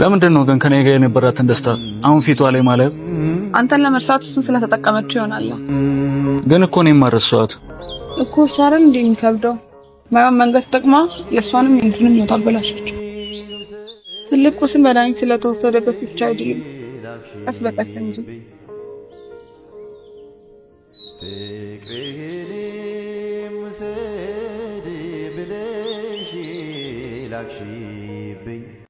ለምንድን ነው ግን ከኔ ጋር የነበራትን ደስታ አሁን ፊቷ ላይ ማለት? አንተን ለመርሳት እሱን ስለተጠቀመችው ይሆናል። ግን እኮ እኔም አልረሳኋት። እኮ። እሱ አይደል እንዴ የሚከብደው? ማይሆን መንገድ ተጠቅማ የእሷንም የእንትንም ህይወት አበላሸችው። ትልቅ ቁስል መድኃኒት ስለተወሰደበት ብቻ አይደለም፣ ቀስ በቀስ እንጂ። ፍቅርህንም ውሰድ ብለሽ ላክሽብኝ።